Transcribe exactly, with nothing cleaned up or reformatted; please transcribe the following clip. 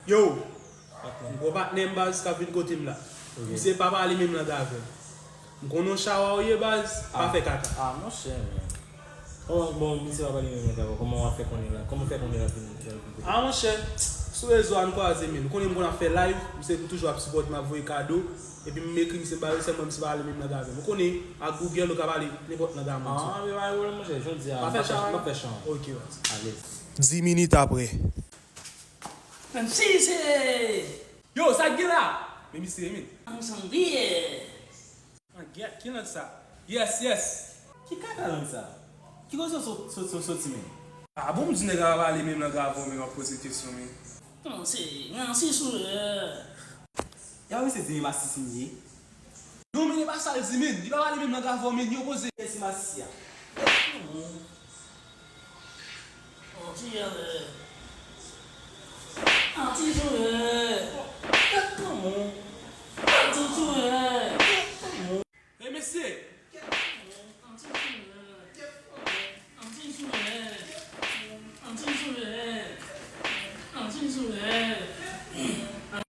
Yo, m gwo patnè m baz k ap vin kote m la. Misye pa pale menm lang avè m. M konnen w chawa w ye baz, pa fè kaka. Ah, monchè, men. Kòman, bon, misye pa pale menm lang avè w, kòman w ap fè konnen la? Kòman w fè konnen l ap vin, l ap vin kote w? Ah, monchè, sou rezo a n kwaze, men. Ou konnen m konn ap fè live, misye toujou ap sipòte m, ap voye kado. Epi m ekri misye, m pale sèlman misye pale menm lang avè m. Ou konnen, ak Google, ou ka pale nenpòt lang a moun. Ah, men pa gen pwoblèm, monchè, jodi a, m ap fè chan, m ap fè chan. Ok, baz. Alèz. Dis minit apre. Nan chise! Yo, sa k gen la? Men misye, men. An sangliye! An gyèt, ki lang sa? Yes, yes! Ki kaka lang sa? Ki kote w sot, sot, sot, soti, men? Ah bon, m di nèg la pa pale menm lang avè w, men w ap poze kesyon, men. Ranse, ranse sou lè. Ya, misye di m masisi m ye. Non, men e pa sa l di, men. Li pa pale menm lang avè w, men. Yo poze. Kiyès ki masisi a? Anti jale. Anti jale. Anti jale. Hey, mesye! Anti jale. Anti jale. Anti jale. Anti jale.